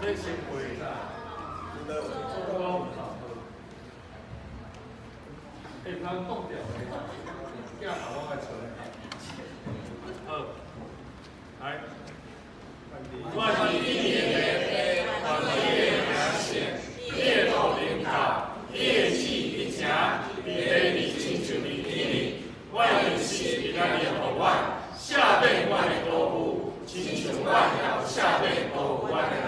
這先背。我欸，毋通擋掉的，鏡頭攏愛出來。好，來。願你的父，願你的名聖，你的國臨到，你的旨意成，佇地親像佇天。阮的飲食今仔日予阮，赦免阮的過誤，親像阮也赦免辜負阮的人。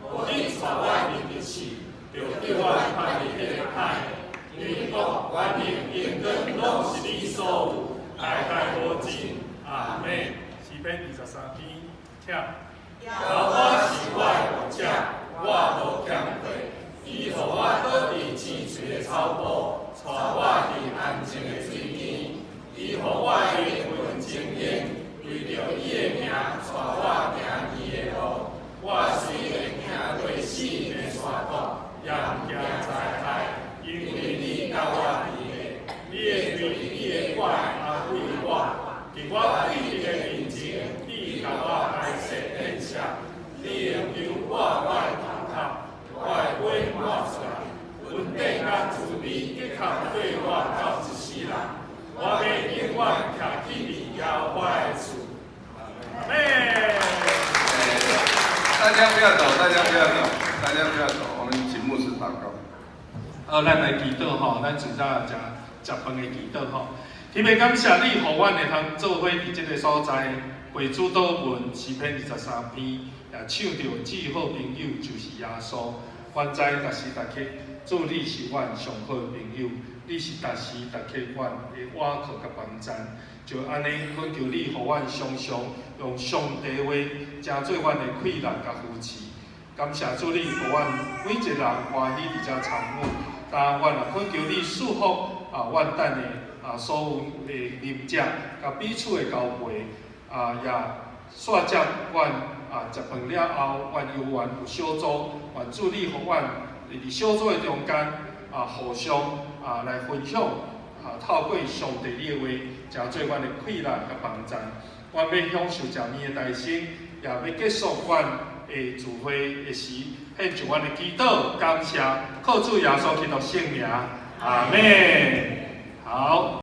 無你帶阮入去試，著救阮脫離彼个歹的。因為國、權柄、榮光，攏是你所有，代代無盡。阿們。詩篇23篇，請。耶和華是我的牧者，我無欠缺。伊予我倒佇青翠的草埔，帶我佇安靜的水邊。伊予我的靈魂清淨，為著伊的名，帶我行義的路。我雖然行過死蔭的山谷，也毋驚災害，因為你佮我佇咧，你的杖，你的拐安慰我。佇我對敵的面前，你共我擺設宴席，你用油抹我的頭殼，我的杯滿出來。恩典佮慈悲的確綴我到一世人，我欲永遠徛起佇耶和華的厝。阿們。大家不要走，大家不要走，大家不要走，我們請牧師禱告。好，咱來祈禱吼，咱現在食食飯的祈禱吼。特別感謝你，予阮會通做伙佇這个所在，背主禱文詩篇23篇，也唱著至好朋友就是耶穌。阮知逐時逐刻，主你是阮上好的朋友，你是逐時逐刻阮的倚靠佮幫贊。就按呢，懇求你，予阮常常用上帝話，成做阮的氣力佮扶持。感謝主你，予阮每一個人歡喜佇遮參與。但阮也懇求你賜福啊，阮等的啊所有的啉者，佮彼此的交陪啊，也煞接阮啊食飯了後，阮猶原有小組，願主你予阮佇小組的中間啊，互相啊來分享啊，透過上帝你的話，成做阮的氣力佮幫贊。阮欲享受食麵的大牲，也欲結束阮的聚會的時，獻上阮的祈禱，感謝，靠主耶穌基督聖名，阿們。好。